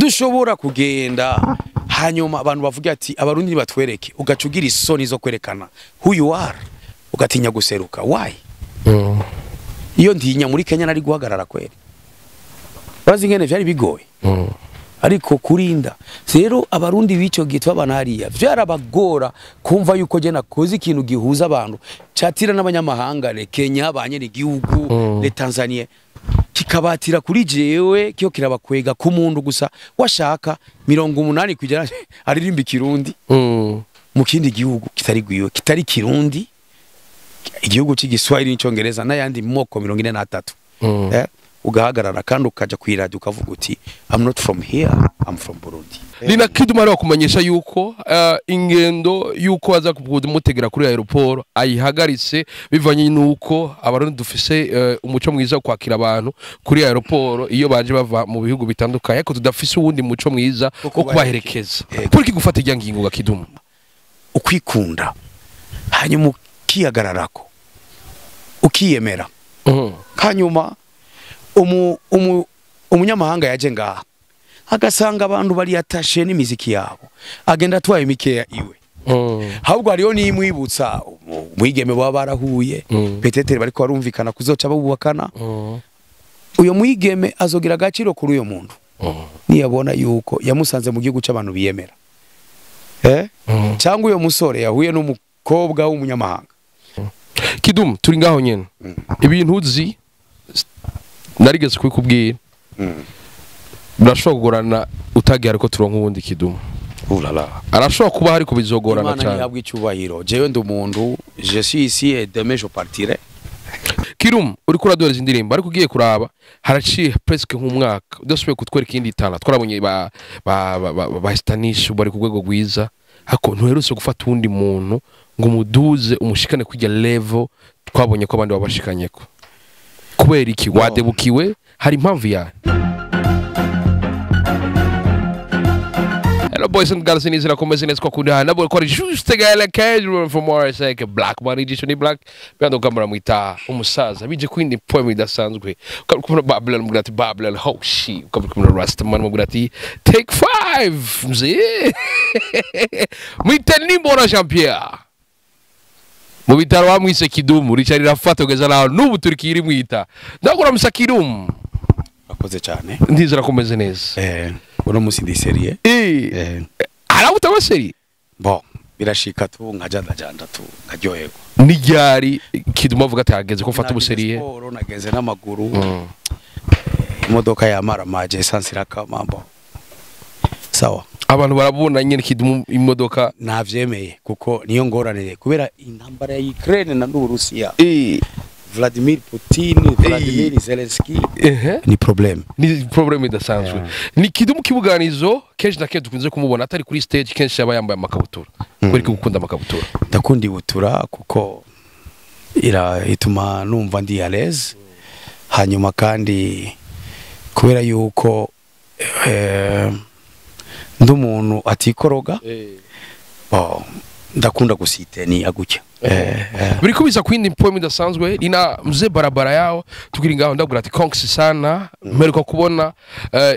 Ntushobora kugenda hanyuma abantu bavuga ati abarundi batwereke, ugaca ugira isoni zo kwerekana who you are, ugatinya guseruka. Why? Iyo ntinya muri Kenya nari guhagarara kweri, bazi ingene vyari bigoye. Ariko kurinda rero abarundi b'ico gihe twabana hariya vyarabagora kumva yuko je nakoze ikintu gihuza abantu catira n'abanyamahanga, le Kenya, abanyene igihugu, le Tanzania, kikabatira kuri jewe kiyo kirabakwega ku muntu gusa washaka 80% aririmba ikirundi mu kindi gihugu kitari gwiwe, kitari kirundi, igihugu cy'igiswahili n'icyongereza n'ayandi moko 43. Ugahagarara kandi ukaja kwiradi ukavuga uti I'm not from here, I'm from Burundi. Nina Kidumu ari kumenyesha yuko ingendo yuko aza kumutegera kuri aeroport ayihagaritse bivanye nuko abarundi dufise umuco mwiza wo kwakira abantu kuri aeroport iyo baje bava mu bihugu bitandukanye, ariko tudafise uwundi muco mwiza wo kubaherekeza. Kuri ki gufata irya ngingo ga Kidumu? Ukwikunda hanyuma ukihagararako ukiyemera. Hanyuma umunyamahanga yaje ngaha agasanga abantu bari atashe n'imiziki yabo, agenda atwaye mikeya iwe. Ahubwo hariyo n'imwibutsa umwigeme baba barahuye, petetere bariko barumvikana kuzoca babubakana. Uyo mwigeme azogira agaciro kuri uyo muntu niyabona yuko yamusanze mu gihugu c'abantu biyemera. Cyangwa uyo musore yahuye n'umukobwa w'umunyamahanga. Kidumu turi ngaho nyene. Ibintu uzi narigeze kubikubwira. Birashobora kugorana utagiye ariko turonka uwundi Kidumu. Ulala. Arashobora kuba hari kubizogorana cyane. Imana ntihabwa icyubahiro. Jewe ndi umuntu, je suis ici et demain je partirai. Kidumu uriko uraduhereza indirimbo ariko ugiye kuraba haraciye presque nk'umwaka udasubiye kutwereka iyindi tala. Twarabonye ba Stanish bari ku rwego rwiza, ariko ntuherutse gufata uwundi muntu ngo umuduze umushikane kujya level twabonye ko abandi babashikanyeko. Kubera iki wadebukiwe? Hari impamvu yawe? Hello boys and girls, nizera ko meze neza ko kunda nabo ko ari juste gala casual for more like black money edition black bando kamera mwita umusaza bije kwindi poem idasanzwe ukabona Babylon mubwira ati Babylon oh shit, ukabona Rastaman mubwira ati take 5 mzee mwita Nimbona Jean Pierre mu bitaro bamwise Kidumu Richard rafata kugeza naho n'ubu turi kiri mwita ndakora musa Kidumu. Akoze cyane, ndizera komeze neza. Uno musi ndi serie. Arabuta ba serie. Bon, birashika tu nkajanda janda tu nkaryoherwa. Nijari Kidumu avuga ati hageze ko mfata ubuserie. Siporo nageze n'amaguru. Imodoka ya maramaje essence irakama bon. Sawa. Abantu barabona nyene Kidumu imodoka navyemeye kuko niyo ngoranire kubera intambara ya Ukraine na n'Uburusiya. Vladimir Putin, Vladimir Zelensky ni problem. Ni problem idasanzwe. Ni Kidumu kibuganizo kenshi na kenshi dukunze kumubona atari kuri stage, kenshi aba yambaye amakabutura. Kubera iki gukunda amakabutura? Ndakunda ibutura kuko ira ituma numva ndi à l'aise. Hanyuma kandi kubera yuko ndi umuntu atikoroga. Ndakunda gusiteni agucya. Biri kubiza kwindi poem idasanzwe ina mzee barabara yao tukiri ngaho ndabwira ati conks sana mperuka kubona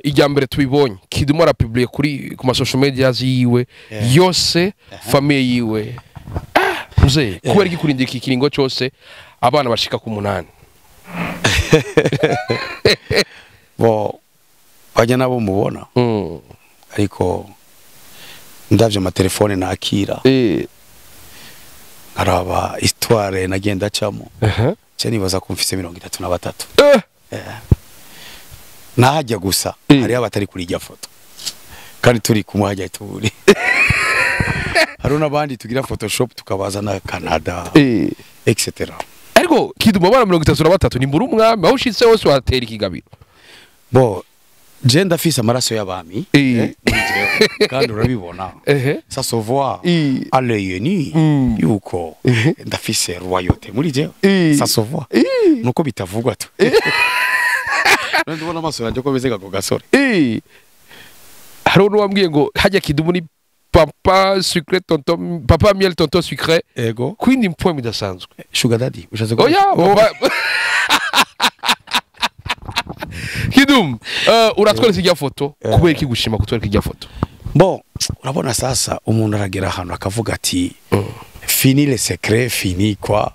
ijya mbere tubibonye Kidumu arapublie kuri ku ma social media yiwe yose famille yiwe. Mzee kubera iki kurindira iki kiringo cyose abana bashika ku 8? Bo bajya nabo mubona. Ariko ndavye amatelefone nakira. Araba histoire nagenda camo. Cyo nibaza ko mfise 33. Nahajya gusa hari abatari kuri irya foto. Kandi turi kumwe hajya turi. Hari nabandi tugira Photoshop tukabaza na Canada etc. Ariko Kidumu abana 33 ni mburu umwami aho ushitse hose watera ikigabiro. Bo je ndafise amaraso y'abami kandi urabibona. Ça se voit à l'œil nu yuko ndafise royauté muri je. Ça se voit nuko bitavugwa tu. Ndabona amaso yanje ko beze gako gasore. Hari uwambwiye ngo hajya Kidumu ni papa sucré tonton papa miel tonton sucré. Ego kwindi poem idasanzwe. Sugar daddy ushaze ko. Oya papa. Kidum, uratwereka ijya foto kubera iki gushima kutwereka ijya foto? Bon, urabona sasa umuntu aragera ahantu akavuga ati fini le secret, fini kwa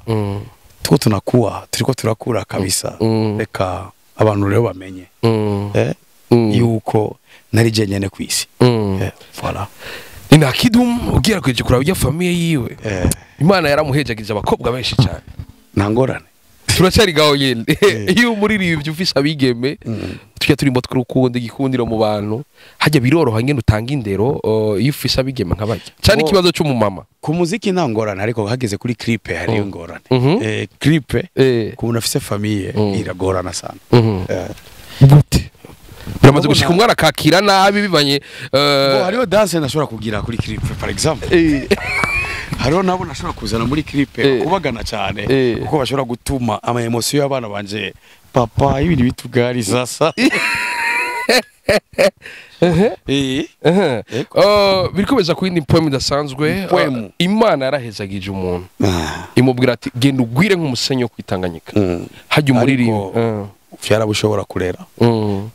tuko tunakuwa, turiko turakura kabisa. Reka abantu rero bamenye yuko nari je nyene kwisi. Voilà. Ni Kidum ugira kweje kuraba ijya famille yiwe. Imana yaramuhejagije abakobwa benshi cyane. Ntangorane. Turacyari gaho nyene. Iyo umuririmbyi ufise abigeme tujya turimbo tw'urukundo igikundiro mu bantu hajya biroroha ngene utanga indero iyo ufise abigeme nk'abajya. Cyane ikibazo cy'umumama. Ku muziki nta ngorane ariko hageze kuri clip hari ingorane. Clip ku muntu afise famille iragorana sana. Gute? Biramaze gushika umwana akakira nabi bivanye hariho dance nashobora kugira kuri clip par exemple. Hariho nabo nashobora kuzana muri clip kubagana cyane kuko bashobora gutuma ama emotion y'abana banje papa ibintu bitugari sasa. Birikomeza ku yindi poem idasanzwe. Imana yarahezagije umuntu imubwira ati genda ugwire nk'umusenyi wo kwitanganyika. Hajya umuririmbo vyarabushobora kurera.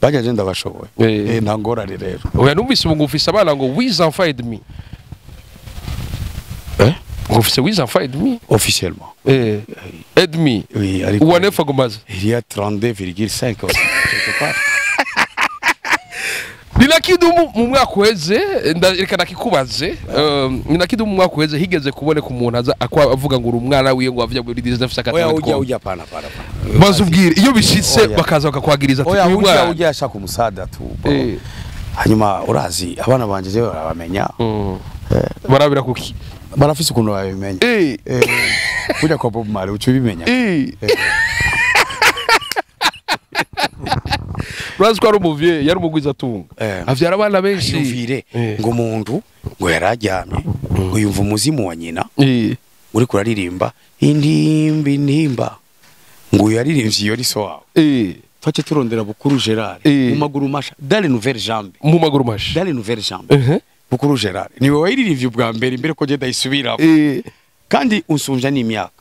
Bajya je ndabashoboye. Nta ngorane rero. Oya numvise ubu ngufise abana ngo with enfants et demi. Ngufise with enfants et demi officiellement. Et demi. Oui, ariko uwanefa gomaze. Il y a 32,5 quelque part. Nina Kidumu mu mwaka uheze reka nakikubaze. Nina Kidumu mu mwaka uheze higeze kuboneka umuntu aza avuga ngo uri umwana wiye ngo avya muri 1980. Oya ujya pana. Bazubwire iyo bishitse bakaza bakakwagiriza ati uyu mwana ujya ashaka umusada tu. Hanyuma urazi abana banje je barabamenya. Barabira kuki? Barafise ukuntu babimenya. Kujya kwa Bob Marley ucu bimenya. Urazi ko ari umuvye yari umugwiza atunga avyara abana benshi. Yumvire ngo umuntu ngo yararyamye ngo yumva umuzimu wa nyina uri kuraririmba indimbi ntimba ngo yaririmbye iyo riso wawe. Twace turondera Bukuru Gerard mu maguru masha dans les nouvelles jambes. Mu maguru masha dans les nouvelles jambes. Bukuru Gerard ni wowe yaririmbye ubwa mbere imbere ko genda isubira. Kandi unsumvya n'imyaka.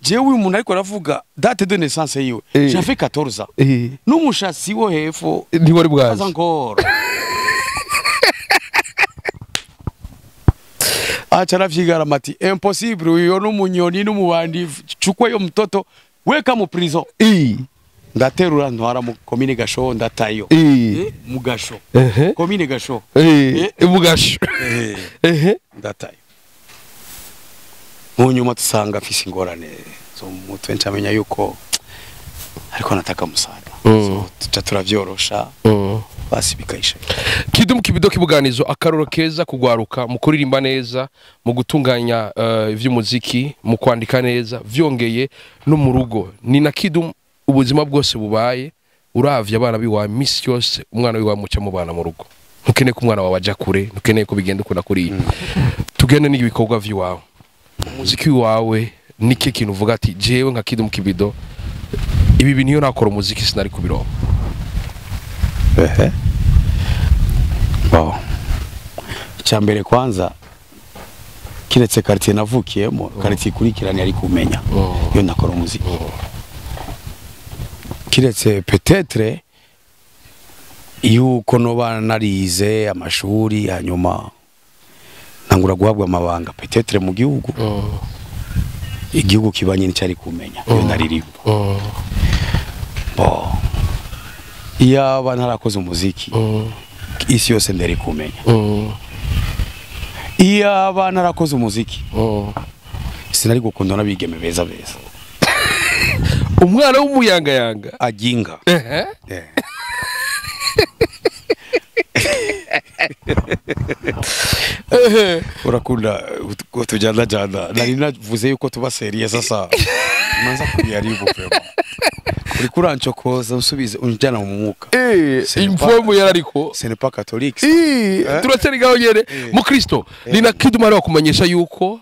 Jewe uyu muntu ariko aravuga date de naissance yiwe. J'avais 14 ans. N'umushasi wo hepfo ntiwari bwazi. Encore. Acha aravyigara mati impossible uyo n'umunyoni n'umubandi chukwa yo mtoto weka mu prison. Ndaterura ntwara mu commune Gasho ndatayo. Mu Gasho. Commune Gasho. Mu Gasho. Ndatayo. Mu nyuma tusanga afise ingorane zo mu mutwe ncamenya yuko ariko nataka musada. So tuca turavyorosha basi bikaisha. Kidumu Kibido kibuganizo akaroro keza kugwaruka mu kuririmba neza mu gutunganya ivy'umuziki mu kwandika neza vyongeye no mu rugo. Ni na Kidumu ubuzima bwose bubaye uravye abana biwa misi yose umwana wiwa muca mu bana mu rugo. Ntukeneye ko umwana wawe aja kure, ntukeneye ko bigenda ukunda kuri. Tugende n'ibikorwa vy'iwawe. Umuziki wawe niki kintu uvuga ati jewe nka Kidumu Kibido ibi bintu iyo nakora umuziki sinari kubironka? Bon. Icyambere kwanza kiretse quartier navukiyemo, quartier ikurikirana yari kumenya iyo nakora umuziki. Kiretse peut-être yuko noba narize amashuri hanyuma ntangura guhabwa amabanga peut-être mu gihugu. Igihugu kibanye n'icyari kumenya iyo ndaririmba. Bon. Iyaba ntarakoze umuziki isi yose ndari kumenya. Iyaba narakoze umuziki sinari gukunda n'abigeme beza beza. Umwana w'umuyangayanga aginga. Urakunda kutujana jana. Nari navuze yuko tuba seriye sasa. Manza kubiharibu vraiment. Uriko urancokoza usubize unjana mu mwuka. Imfomu yarariko. Ce n'est pas catholique. Turacyari gaho nyene. Mu Kristo ni na Kidumu ari wakumenyesha yuko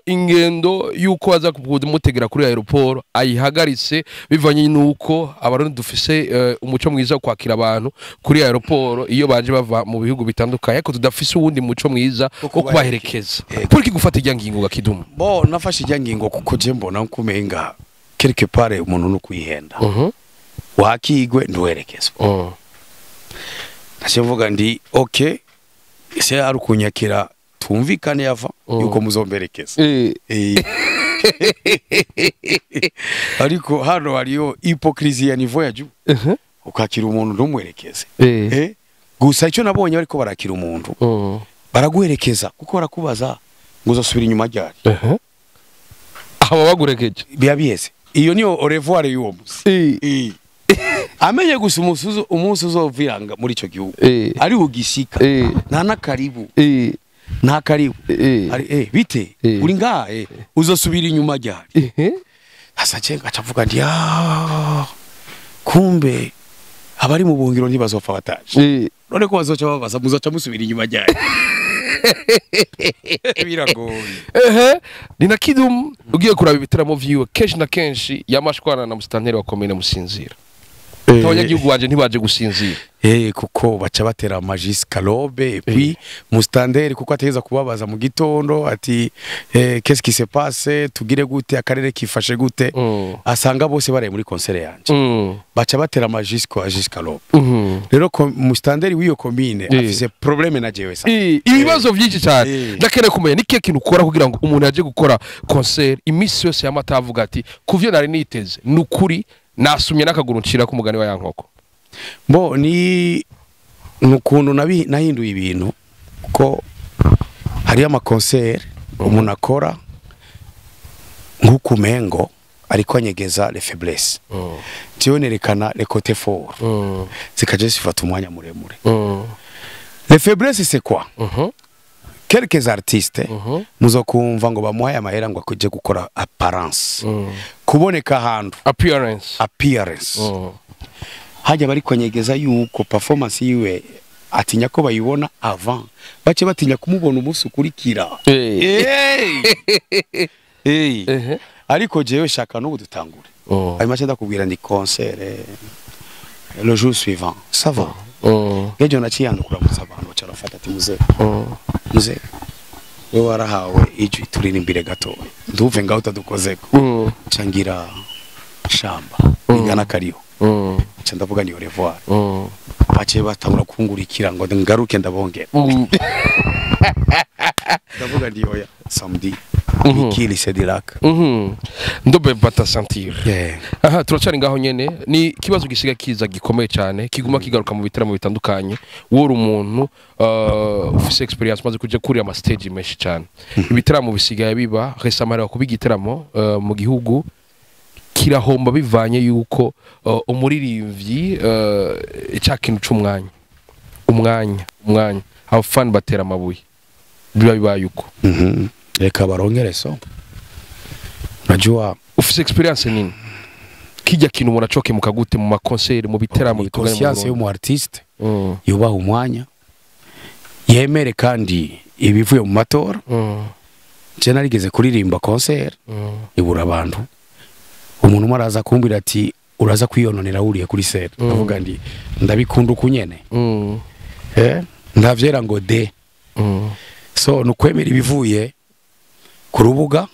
ingendo yuko aza kumutegera kuri aeroport ayihagaritse bivanye nuko abarundi dufise umuco mwiza wo kwakira abantu kuri aeroport iyo baje bava mu bihugu bitandukanye ariko tudafise uwundi muco mwiza wo kubaherekeza. Kuri ki gufata ijya ngingo ga Kidumu? Bo nafashe ijya ngingo kuko je mbona nkumenga quelque part umuntu no kwihenda. Wakigwe nduwerekezwa. Naciye mvuga ndi okay, ese ari ukunyakira twumvikane yava yuko muzomberekeza. Ariko hano hariyo hypocrisie ya niveau ya juu. Ukakira umuntu ntumwerekeze. Gusa icyo nabonye bariko barakira umuntu baraguherekeza kuko barakubaza ngo uzosubira inyuma ryari. Abo bagurekeje biya biheze. Iyo niyo au revoir y'uwo musi. Amenye gusa umunsi uzoviranga muri ico gihugu ari ugishika nta nakaribu nta karibu ari bite uri ngaha uzosubira inyuma ryari. Hasa cenga acavuga ndi kumbe abari mu buhungiro ntibazopfa bataje. None ko bazoca babaza muzoca musubira inyuma ryari. Biragoye. Ni na Kidum ugiye kuraba ibitaramo vyiwe kenshi na kenshi yamashwana na musitanteri wa komine Musinzira. Abanyagihugu wanje ntibaje gusinzira. Kuko baca batera amajis kalobe et puis mustanderi kuko ategeza kubabaza mu gitondo ati qu'est-ce qui se passe, tugire gute, akarere kifashe gute. Asanga bose baraye muri concert yanje. Baca batera amajis ko ajis kalobe. Rero mustanderi w'iyo commune afise problème na jewe sa. Ibibazo byinshi cyane. Ndakere kumenya ni kihe kintu ukora kugira ngo umuntu yaje gukora concert imisi yose y'amata avuga ati kuvyo nari niteze nukuri nasumye nakaguru ncira ku mugani wa yankoko. Bo ni nukuntu nahinduye ibintu ko hari ama concert umuntu akora nkukumengo ariko anyegeza les faiblesses. Tiyo nerekana les côtés forts. Zikaje sifata umwanya muremure. Les faiblesses c'est quoi? Quelques artistes muzokumva ngo bamuhaye amahera ngo akuje gukora apparence. Kuboneka ahantu appearance. Hajya bari konyegeza yuko performance yiwe atinya ko bayibona avant bace batinya kumubona umunsi ukurikira. Ariko jewe shaka no dutangure. Ayo mace ndakubwira ndi concert le jour suivant ça va. Ngejo naciyandukura musa abantu bacarafata ati muze. Muze we warahawe ijwi turirimbire gato nduve ngaho utadukozeko. Cangira shamba ingana kariho. Nca ndavuga ni au revoir. Bace batangura kungurikira ngo ngaruke ndabongera. Ndavuga ndi oya samedi Mikili Cedilac. Ndobe bata sentir. Aha turacari ngaho nyene ni kibazo gisiga kiza gikomeye cyane kiguma kigaruka mu bitaramo bitandukanye. Wori umuntu ufise experience maze kuja kuri ama stage menshi cyane. Ibitaramo bisigaye biba récemment kuba igitaramo mu gihugu kirahomba bivanye yuko umuririmbyi icyakintu c'umwanya umwanya abafana batera amabuye biba bibaye uko. Reka barongere so najua ufise experience nini kijya kintu umuntu acoke mukagute mu maconcert mu biteramo bitunganye mu conscience y'umu artiste yubaha umwanya yemere kandi ibivuye mu matora. Je narigeze kuririmba concert ibura abantu umuntu umwe araza kumbwira ati uraza kwiyononera uriye kuri scène. Ndavuga ndi ndabikunda ukunyene. Ndavyera ngo de. So nukwemera ibivuye ku rubuga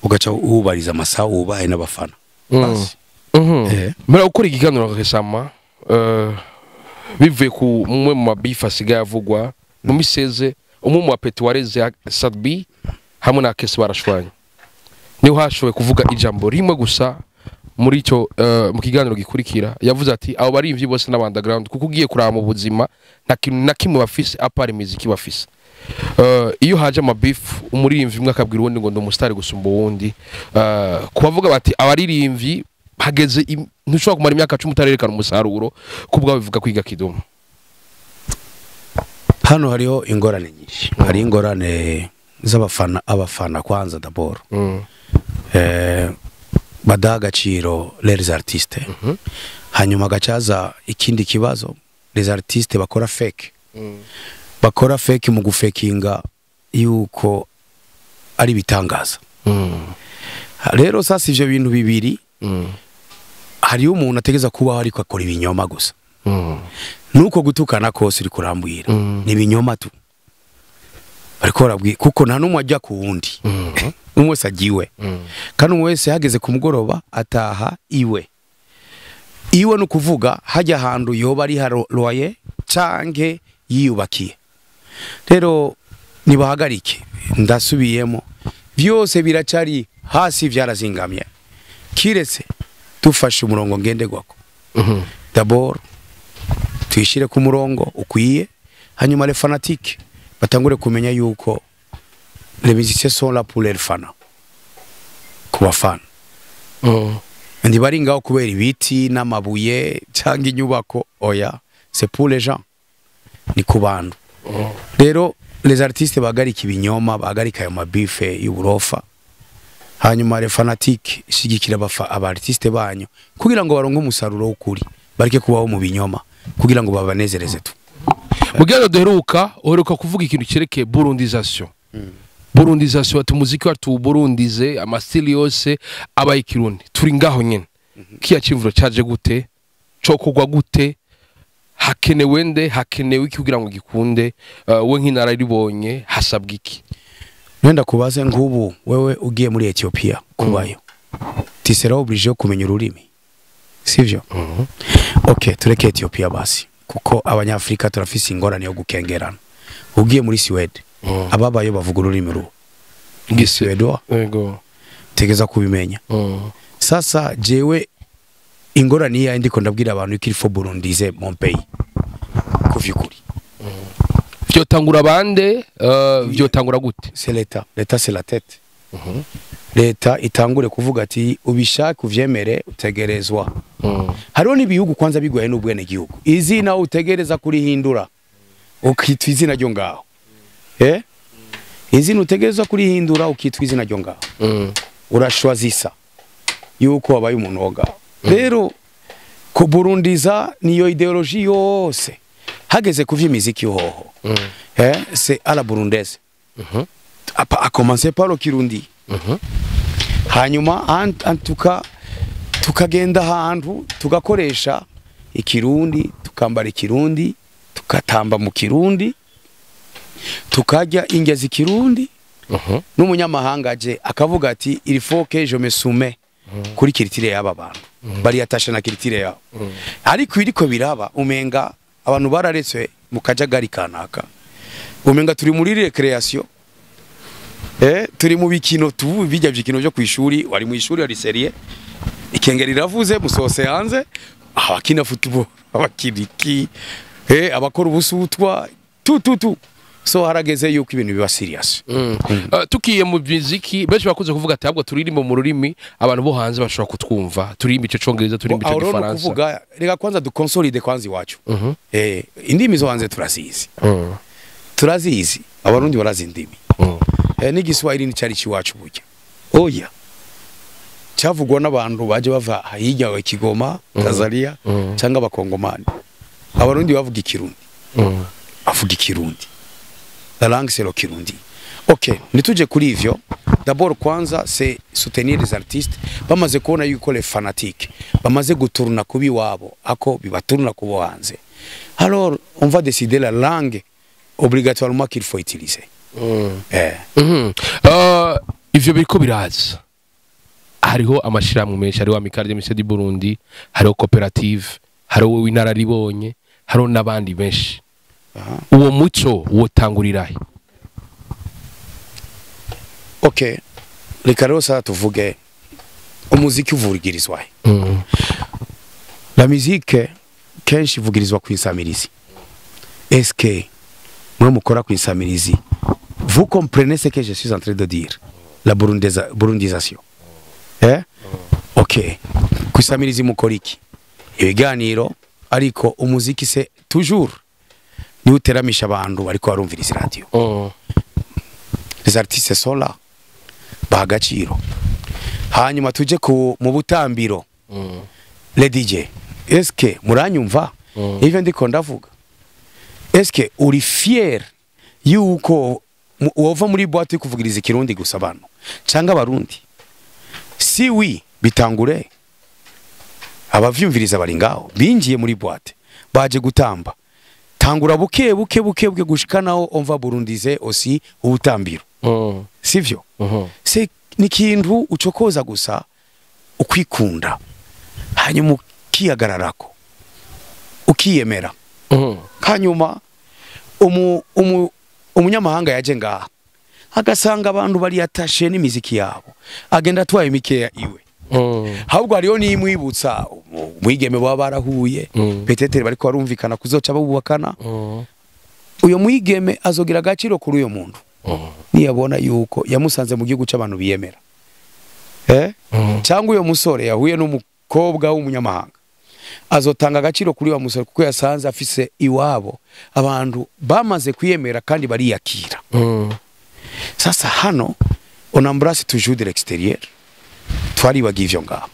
ugaca ubariza amasaha ubaye n'abafana. Mera ukora ikiganiro récemment bivuye ku mwe mu mabifa asigaye avugwa mu miseze umwe mu bapeti wareze Sadbi hamwe na Kesi barashwanye. Niho hashoboye kuvuga ijambo rimwe gusa muri icyo mu kiganiro gikurikira yavuze ati abo barimvyi bose n'aba underground kuko ugiye kuraba mu buzima nta kintu na kimwe bafise apart imiziki bafise. Iyo haje amabifu umuririmvyi umwe akabwira uwundi ngo ndi umusitari gusumba uwundi, kubavuga bati abaririmbyi hageze ntushobora kumara imyaka 10 utarerekana umusaruro kubwa bivuga kwiga Kidumu. Hano hariho ingorane nyinshi. Hari ingorane z'abafana, abafana kwanza d'abord. Badaha agaciro les artistes. Hanyuma gacaza ikindi kibazo les artistes bakora fake. Bakora fake mu gufekinga yuko ari bitangaza. Rero sasa ivyo bintu bibiri hariyo umuntu ategeza kubaho ariko akora ibinyoma gusa. Nuko gutukana kose uri kurambwira ni ibinyoma tu. Ariko arabwi kuko nta numwe ajya ku wundi. Umwe wese agiwe. Kandi umwe wese hageze ku mugoroba ataha iwe. Iwe no kuvuga hajya ahantu yoba ari loyer canke yiyubakiye. Rero nibahagarike, ndasubiyemo, byose biracari hasi, byarazingamye, kiretse dufashe umurongo ngenderwako. D'abord tuyishire ku murongo ukwiye, hanyuma les fanatiques batangure kumenya yuko les musiciens sont là pour les fans, ku bafana. Ntibari ngaho kubera ibiti n'amabuye cyangwa inyubako, oya, c'est pour les gens, ni ku bantu. Rero les artistes bahagarika ibinyoma, bahagarika ayo mabife y'uburofa, hanyuma les fanatiques shigikira aba artiste banyu kugira ngo baronke umusaruro w'ukuri, bareke kubaho mu binyoma kugira ngo babanezereze tu. Mugendo duheruka, uheruka kuvuga ikintu cyerekeye burundisation. Burundisation, ati umuziki wacu tuwuburundize, ama style yose abaye ikirundi. Turi ngaho nyene, kiya cimvuro caje gute? Cokogwa gute? Hakenewe nde? Hakenewe iki kugira ngo gikunde? We nk'inararibonye, hasabwa iki? Nenda kubaze, nk'ubu wewe ugiye muri Ethiopia kubayo, tu seras obligé yo kumenya ururimi, sivyo? Okay, tureke Ethiopia basi, kuko abanyafrika turafise ingorane yo gukengerana. Ugiye muri Suède, ababayo bavuga ururimi ruwo Suédois. Tegeza kubimenya. Sasa jewe ingorane iya ndiko ndabwira abantu ko il faut burundiser mon pays kuvyukuri. Vyotangura bande? Vyotangura gute? C'est l'état, l'état c'est la tête. Leta itangure kuvuga ati ubishake uvyemere utegerezwa. Hariho n'ibihugu kwanza bigoye n'ubwene gihugu, izina utegereza kurihindura ukitwa izina ryo ngaho, izina utegerezwa kurihindura ukitwa izina ryo ngaho. Urashwazisa yuko wabaye umuntu wo ngaho. Rero kuburundiza niyo idéologie yose hageze ku vy'imiziki hoho, c'est à la burundaise, à commencer par le kirundi. Hanyuma en tout cas tukagenda ahantu tugakoresha ikirundi, tukambara ikirundi, tukatamba mu kirundi, tukarya indya z'ikirundi. N'umunyamahanga aje akavuga ati il faut que je me soumets kuri culture y'aba bantu, bari yatashe na culture yabo. Ariko iriko biraba umenga abantu bararetswe mu kajagari kanaka, umenga turi muri récréation, turi mu bikino tu bijya byikino byo kwishuri. Wari mu ishuri wari sérieux, ikengeri iravuze, musohose hanze, abakina football, abakina iki, abakora ubusutwa, tu tu tu. So harageze yuko ibintu biba serious. Tukiye mu muziki, benshi bakunze kuvuga ati ahubwo turirimba mu rurimi abantu bo hanze bashobora kutwumva, turirimba ico congereza, turirimba ico Aho rero ni gifaransa. Ukuvuga reka kwanza duconsolide kwanza iwacu. Indimi zo hanze turazizi. Turazizi, abarundi barazi indimi. N'igiswahili ni cari ciwacu burya, oya, cyavugwa n'abantu baje bava hirya wa Kigoma, Tanzania, cyangwa abakongomani. Abarundi bavuga ikirundi. Avuga ikirundi, la langue c'est le kirundi. Ok, nituje kuri ivyo. D'abord kwanza c'est soutenir les artistes bamaze kubona yuko les fanatiques bamaze guturuna kubi wabo ako bibaturuna kubo hanze. Alors on va décider la langue obligatoirement qu'il faut utiliser. Ivyo biriko biraza, hariho amashirahamwe menshi, hariho Amicale des Musiciens du Burundi, hariho koperative, hariho wowe inararibonye, hariho n'abandi benshi. Uwo muco wotangurirahe? Ok, reka rero sasa tuvuge umuziki uvugirizwa he. La musique kenshi ivugirizwa ku insamirizi. Est-ce que mwe mukora ku insamirizi, vous comprenez ce que je suis en train de dire, la burundisation? Ok, ku insamirizi mukora iki? Ibiganiro, ariko umuziki c'est toujours niwe uteramisha abantu bariko barumviriza radio. Les artistes sont là, baha agaciro. Hanyuma tuje ku mu butambiro. Les DJ, est-ce que muranyumva ivyo ndiko ndavuga? Est-ce que uri fier yuko wova muri boîte kuvugiriza ikirundi gusa abantu cyangwa abarundi? Si oui, bitangure. Abavyumviriza bari ngaho, binjiye muri boîte baje gutamba. Tangura buke buke buke buke gushika naho on va burundiser aussi ubutambiro. Sivyo? Se ni ikintu ucokoza gusa ukwikunda, hanyuma Ukihagararako, ukiyemera. Hanyuma umunyamahanga yaje ngaha agasanga abantu bari yatashe n'imiziki yabo, agenda atwaye mikeya iwe. Ahubwo hariyo n'imwibutsa umwigeme baba barahuye, peut-être bariko barumvikana kuzoca babubakana. Uyo mwigeme azogira agaciro kuri uyo muntu niyabona yuko yamusanze mu gihugu c'abantu biyemera. Cyangwa uyo musore yahuye n'umukobwa w'umunyamahanga azotanga agaciro kuri wa musore kuko yasanze afise iwabo abantu bamaze kwiyemera kandi bariyakira. Sasa hano on embrasse toujours de l'extérieur, twaribagiye ivyo ngaho.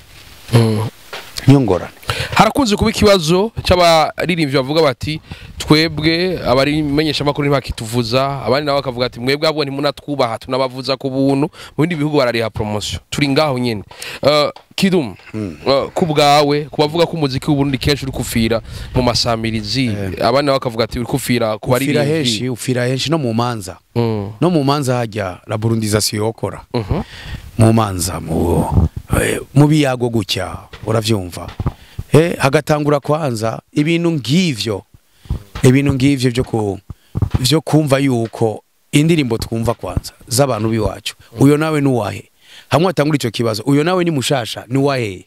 Niyo ngorane. Harakunze kuba ikibazo cy'abaririmbyi bavuga bati twebwe abarimenyesha makuru ntibakituvuza, abandi nabo bakavuga ati mwebwe abo ntimunatwubaha tunabavuza ku buntu, mu bindi bihugu barariha promotion. Turi ngaho nyene. Kidum, ku bwawe kubavuga ko umuziki w'Uburundi kenshi uri kufira mu masamirizi, abandi nabo bakavuga ati uri kufira ku baririmbyi, ufira henshi no mu manza. No mu manza hajya la burundisation yokora. Mu manza mu biyago gutya uravyumva. Hagatangura kwanza ibintu ngivyo byo kumva yuko indirimbo twumva kwanza z'abantu biwacu. Uyo nawe nuwahe? Hamwe atangura ico kibazo, uyo nawe ni mushasha ni wahe?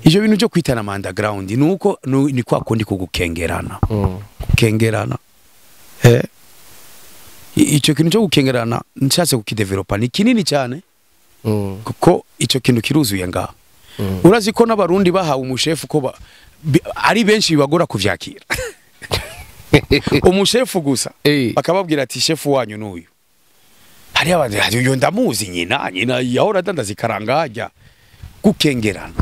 Ivyo bintu byo kwitana underground nuko ni kwa kundi kugukengerana. Kukengerana. Ico kintu cyo gukengerana nshatse kukidevelopa ni kinini cyane. Kuko ico kintu kiruzuye ngaha. Urazi ko n'abarundi bahawe umushefu ko ari benshi bibagora kuvyakira. Umushefu gusa bakababwira ati shefu wanyu n'uyu. Hari abandi uyu ndamuzi nyina yahora adandaza ikaranga ajya gukengerana.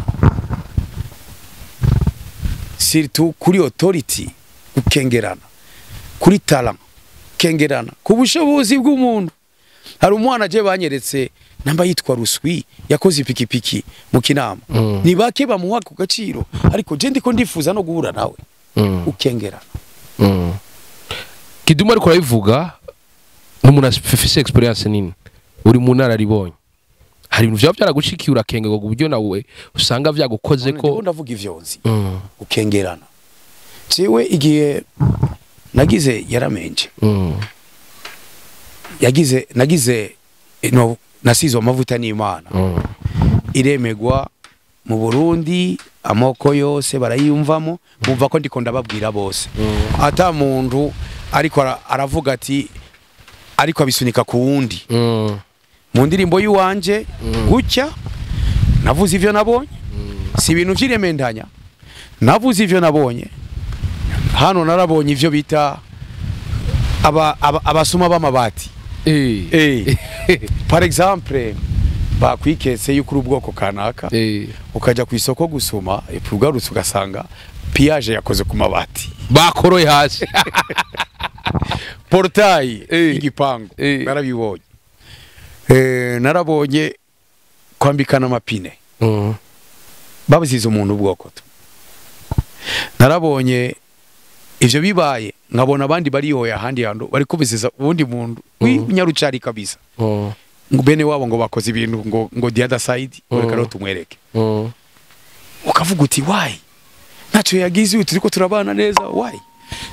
Surtout kuri authority gukengerana, kuri talent gukengerana, ku bushobozi bw'umuntu. Hari umwana je banyeretse namba yitwa Ruswi yakoze ipikipiki mu Kinama. Ni bake bamuha ku gaciro, ariko je ndiko ndifuza no guhura nawe. Ukengerana. Kidum ariko arabivuga n'umuntu afise experience nini, uri mu nararibonye. Hari ibintu vya byaragushikiye urakengerwa ku buryo nawe usanga vyagukoze ko ndavuga ivyo nzi. Ukengerana. Jewe igihe nagize yaramenje. Nagize no nasizwe amavuta n'Imana. Iremegwa mu Burundi amoko yose barayumvamo, bumva ko ndiko ndababwira bose. Ata muntu ariko aravuga ati ariko abisunika ku wundi. Mu ndirimbo y'uwanje gutya navuze ivyo nabonye. Si ibintu vyiremendanya. Navuze ivyo nabonye. Hano narabonye ivyo bita abasuma b'amabati. Par exemple bakwiketse yuko ubwoko kanaka ukaja ku isoko gusuma ugarutse ugasanga piage yakoze ku mabati bakoroye hasi portail igipangu. Narabibonye. Narabonye kwambikana amapine. Babuzize umuntu ubwoko. Narabonye ivyo bibaye nkabona abandi barihoya ahandi hantu bari kubiziza ubundi muntu w'inyarucari kabisa. Ngo bene wabo ngo bakoze ibintu ngo the other side reka rero tumwereke. Ukavuga uti why? Ntacyo yagize uti turiko turabana neza why?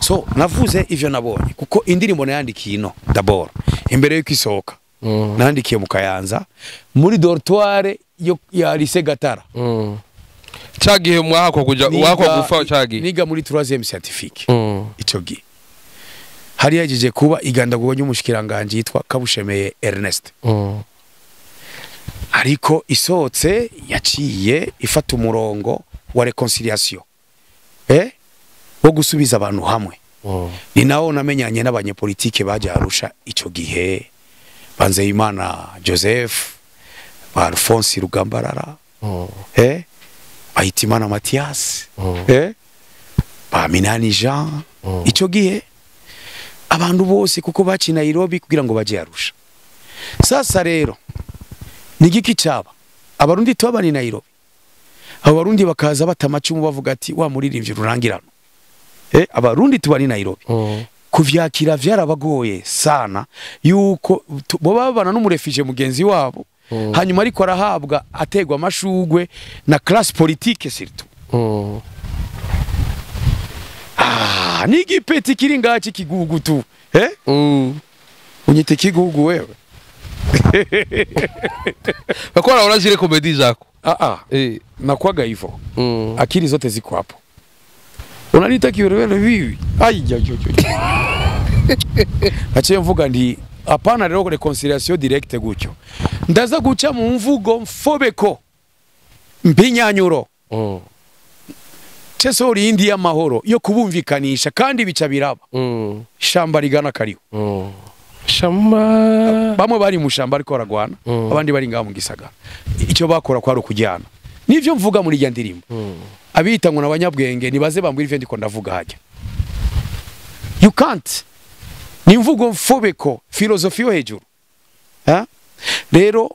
So navuze ivyo nabonye kuko indirimbo nayandikiye ino d'abord imbere yuko isohoka. Nandikiye mu Kayanza muri dortoir ya lycée Gatara. Cagihe mwako kuja wako gufa cagihe niga muri 3e scientifique. Ico gihe hari yajeje kuba igandagurwa ry'umushikiranganje yitwa Kabushemeye Ernest. Ariko isohotse yaciye ifata umurongo wa reconciliation. Wo gusubiza abantu hamwe. Ni nawo namenyanye n'abanyepolitike baje Arusha ico gihe, Banzeyimana Joseph, ba Alphonse Rugambarara, Bahitimana Mathias, ba Minani Jean. Ico gihe abantu bose kuko baci Nairobi kugira ngo baje Arusha. Sasa rero nigiki cyaba abarundi tubaba ni Nairobi, abarundi bakaza batamacumu bavuga ati wa muririmbyi rurangirano. Abarundi tuba ni Nairobi. Kuvyakira vyarabagoye sana yuko bo babana n'umurefije mugenzi wabo. Hanyuma ariko arahabwa ategwa amashugwe na classe politique surtout. Ah, ni igipeti kiri ngaha cy'ikigugu tu, eh? Unyita ikigugu wewe? Bakora urazire comédie zako. Ah ah. Nakwaga hivyo. Akili zote ziko hapo. Unaniita kiwerewere vivi? Ai ya yo yo. Naciye mvuga ndi apana rero réconciliation directe gutyo. Ndaza guca mu mvugo mfobeko. Mpinyanyuro. Ceso indi y'amahoro yo kubumvikanisha kandi bica biraba. Shamba rigana kariho. Shamba bamwe bari mu shamba ariko baragwana, abandi bari ngaho mu gisagara. Icyo bakora kwari ukujyana. Nivyo mvuga muri rya ndirimbo. Abita ngo nabanyabwenge nibaze bambwira ivyo ndiko ndavuga hajya. You can't. Ni imvugo mfobeko, filosofi yo hejuru. Ha? Rero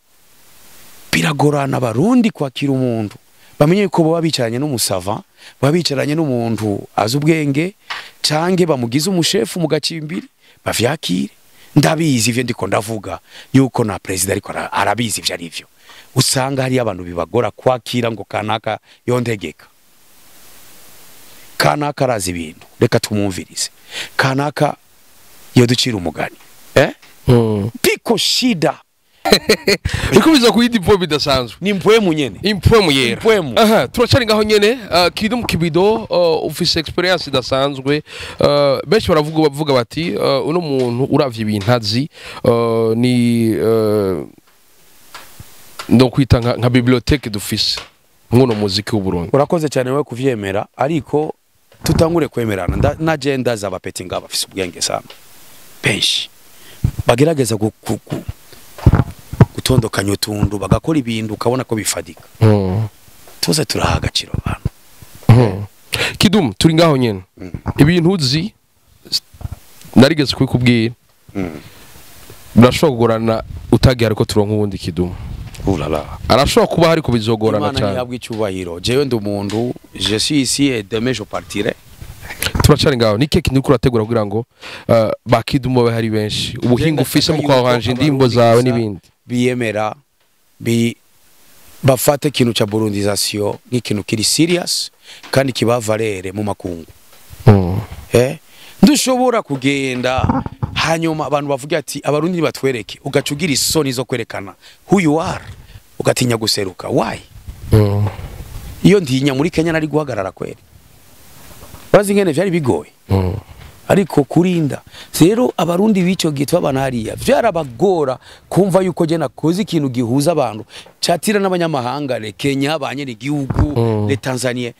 biragorana abarundi kwakira umuntu. Bamenye ko baba bicaranye n'umusava, baba bicaranye n'umuntu azi ubwenge, canke bamugize umushefu mu gacimbiri, bavyakire. Ndabizi ivyo ndiko ndavuga yuko na president ariko arabizi ivyo ari vyo. Usanga hari abantu bibagora kwakira ngo kanaka yontegeka. Kanaka arazi ibintu, reka tumwumvirize. Kanaka yoducira umugani. Eh? Piko shida. Bikubiza kuyindi mpo bidasanzwe. Ni mpwemu nyene. Impwemu yera. Impwemu. Aha, turacari ngaho nyene, Kidum Kibido, ufise experience idasanzwe. Benshi baravuga bavuga bati uno muntu uravye ibintu azi, ni ndo kwita nka bibliothèque dufise nkuno muziki w'u Burundi. Urakoze cyane wewe kuvyemera, ariko tutangure kwemerana. Na agenda z'abapeti ngaba bafise ubwenge sana. Benshi bagerageza gutondokanya utundu bagakora ibintu ukabona ko bifadika. Tuze turaha agaciro abantu. Kidum turi ngaho nyene. Ibintu uzi narigeze kubikubwira. Birashobora kugorana utagiye ariko turonka uwundi Kidum. Ulala. Arashobora kuba hari kubizogorana Imana cyane. ntihabwa icyubahiro. Jewe ndi umuntu, je suis ici et demain je partirai. Turacari ngaho ni keke ndiko urategura kugira ngo ba Kidum babe hari benshi. Ubuhinga ufise mu kwahanje indirimbo zawe n'ibindi. Biyemera bafate ikintu ca burundisation nk'ikintu kiri serious kandi kibavalere mu makungu. Ndushobora kugenda hanyuma abantu bavuga ati abarundi batwereke, ugaca ugira isoni zo kwerekana who you are, ugatinya guseruka. Why? Iyo ntinya muri Kenya nari guhagarara kweri. Bazi ngene vyari bigoye. Ariko kurinda rero abarundi b'ico gihe twabana hariya vyarabagora kumva yuko je nakoze ikintu gihuza abantu catira n'abanyamahanga, le Kenya, abanyene igihugu, le Tanzania,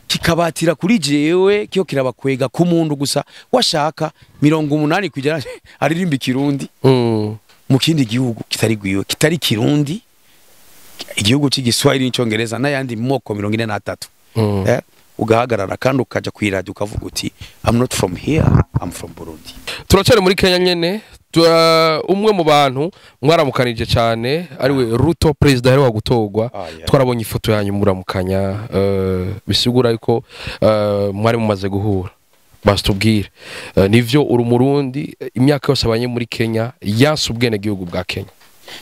kikabatira kuri jewe kiyo kirabakwega ku muntu gusa washaka 80% aririmba ikirundi mu kindi gihugu kitari gwiwe, kitari kirundi, igihugu cy'igiswahili n'icyongereza n'ayandi moko 43. Ugahagarara kandi ukaja kwiradiyo ukavuga uti I'm not from here, I'm from Burundi. Turacari muri Kenya nyene, umwe mu bantu mwaramukanije cyane ariwe Ruto, president aheruka gutorwa. Twarabonye ifoto yanyu muramukanya, bisigura yuko mwari mumaze guhura. Basitubwire, nivyo uri umurundi, imyaka yose abanye muri Kenya, yanse ubwenegihugu bwa Kenya?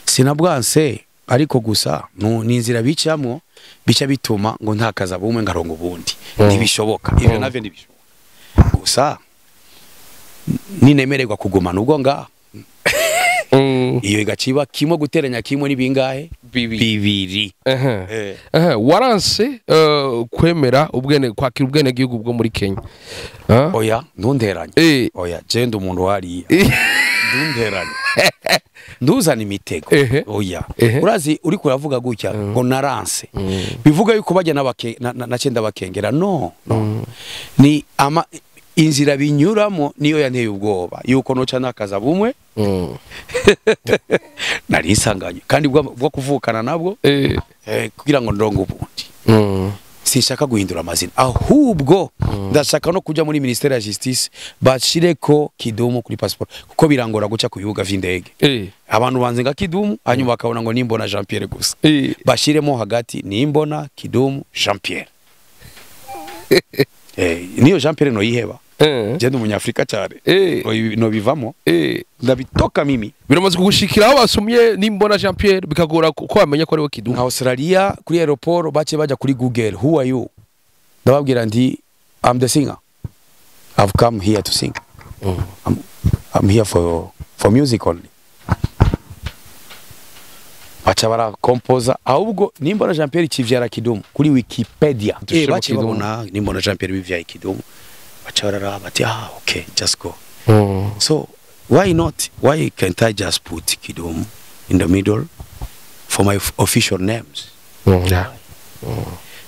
Sinabwanse, ariko gusa ni inzira bicamwo bica bituma ngo ntakaza bumwe ngarongo ubundi. Ntibishoboka ivyo, navyo ntibishoboka. Gusa ninemererwa kugumana ubwo ngaha, iyo igaciba kimwe guteranya kimwe n'ibingahe? Bibiri. Bibiri. Aha, waranse kwemera ubwene kwakira ubwenegihugu bwo muri Kenya. Ah? Oya, ntunteranye. Oya, je ndi umuntu hariya, ntunteranye, nduzana imitego. Oya. Urazi uriko uravuga gutya ngo naranse, bivuga yuko bajya na bakengera. No, no, ni ama inzira binyuramo niyo yanteye ubwoba yuko noca nakaza bumwe nari nsanganye kandi bwo kuvukana nabwo, kugira ngo ndongo ubundi. Sinshaka guhindura amazina, ahubwo ndashaka no kuja muri ministère ya justice bashireko Kidumu kuri passport, kuko birangora guca ku bibuga vy'indege. Abantu banze nga Kidumu, hanyuma bakabona ngo nimbona Jean Pierre gusa. Bashiremo hagati nimbona Kidumu Jean Pierre. Niyo Jean Pierre no yiheba. Je ndi umunyafrika cyane. No bivamo. Ndabitoka mimi. Biramaze kugushikira aho basomye nimbona Jean Pierre bikagora ko bamenya ko ari we Kidumu? Nka Australia kuri aéroport bace baja kuri Google, "Who are you?" Ndababwira nti I'm the singer, I've come here to sing. I'm here for music only. Baca barakompoza ahubwo Nimbona Jean Pierre kivyara Kidumu kuri Wikipedia. Dushiremo Baciye Kidumu. babona Nimbona Jean Pierre bivyaye Kidumu, baca bararaba bati ah, okay, just go. So why not, why can't I just put Kidumu in the middle for my official names? Yeah.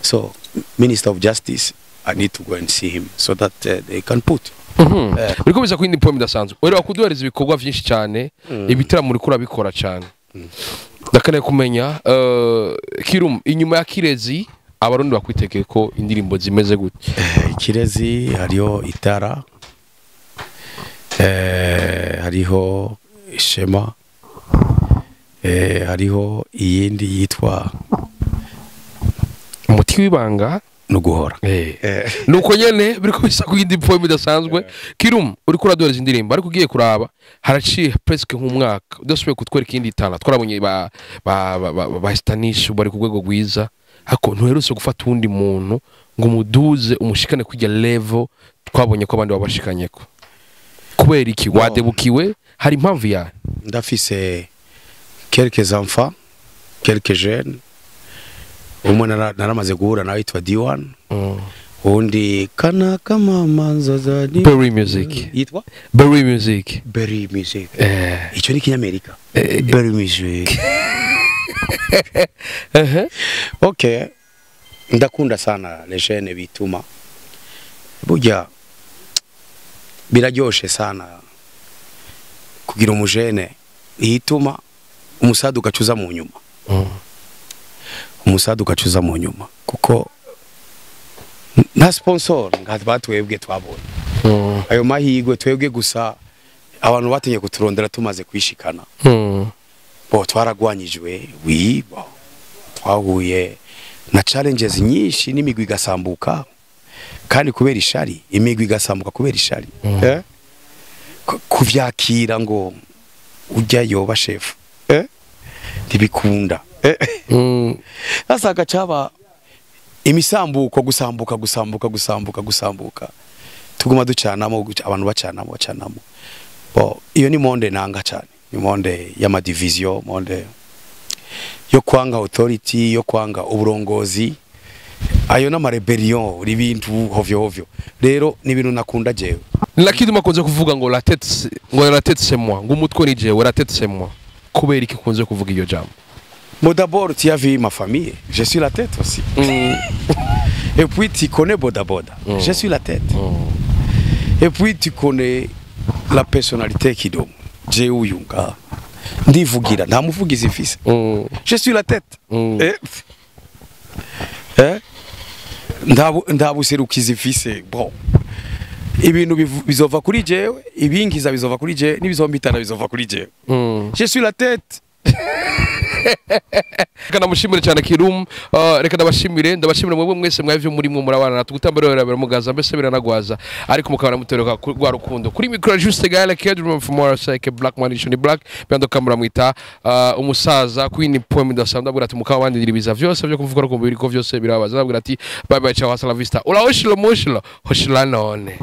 So Minister of Justice, I need to go and see him so that they can put. Uriko biza kuyindi poem idasanzwe. Uheruka kuduhereza ibikorwa vyinshi cyane, ibitaramo uriko urabikora cyane. Ndakeneye kumenya Kirum, inyuma ya Kirezi Abarundi bakwitegeye ko indirimbo zimeze gute? Kirezi hariho itara, hariho ishema, hariho iyindi yitwa Umuti w'ibanga. Nuguhora. Nuko nyene biriko bisa kuyindi poem idasanzwe. Kirum, uriko uraduhereza indirimbo, ariko ugiye kuraba haraciye presque nk'umwaka udasubiye kutwereka iyindi tala. Twarabonye ba Stanish bari ku rwego rwiza, ariko ntuherutse gufata uwundi muntu ngo umuduze, umushikane kujya level twabonye ko abandi babashikanyeko. Kubera iki wadebukiwe? Hari impamvu yayo? Ndafise quelques enfants, quelques jeunes. Umwe naramaze guhura nawe yitwa D1, uwundi kana kama manzoza. Berry Music. Yitwa Berry Music. Berry Music. Icyo ni Kinyamerika. Berry Music. Okay, ndakunda sana les jeunes bituma burya biraryoshe sana kugira umujene yituma, umusada ugacuza mu nyuma. Umusada ugacuza mu nyuma kuko nta sponsor nka batwebwe twabonye ayo mahirwe. Twebwe gusa abantu batinye kuturondera tumaze kwishikana. Bo twaragwanyijwe, oui, bo twahuye na challenges nyinshi n'imigwi igasambuka, kandi kubera ishari, imigwi igasambuka kubera ishari. Kuvyakira ngo ujya yoba chef, ntibikunda. Sasa gacaba imisambuko, gusambuka, gusambuka, gusambuka, gusambuka, tuguma ducanamo, abantu bacanamo, bacanamo. Bo iyo ni monde nanga cyane, ni monde y'amadivision, monde yo kwanga authority, yo kwanga uburongozi. Ayo n'amarebellion, ibintu hovyo hovyo. Rero ni ibintu nakunda jewe. Lakini makunze kuvuga ngo la tête ngo la tête c'est moi, ngo umutwe ni jewe, la tête c'est moi. Kubera iki kunze kuvuga iyo jambo? Bon, d'abord, tu as vu ma famille, je suis la tête aussi. Et puis tu connais Boda Boda, je suis la tête. Et puis tu connais la personnalité Kidum. Jewe uyu nga ndivugira, nta muvugizi mfise. Je suis la tête. Eh? Nta buserukizi mfise. Bon. Ibintu bizova kuri jewe, ibingiza bizova kuri jewe, n'ibizombitana bizova kuri jewe. Je suis la tête. Reka ndamushimire cyane Kirum, reka ndabashimire mwebwe mwese mwavyo muri mwe murabana natwe gutambara biramugaza, mbese biranagwaza, ariko mukabana mutereka rwa rukundo. Kuri micro Juste Gaël Kedrum from Moroseke Black Man Nation Black bando kamera mwita umusaza Queen poem idasanzwe. Abwira ati mukaba bandira ibiza vyose byo kuvuga ko biriko vyose birabaza. Abwira ati bye bye, ciao, hasta la vista, ula oshilo mushilo hoshila none.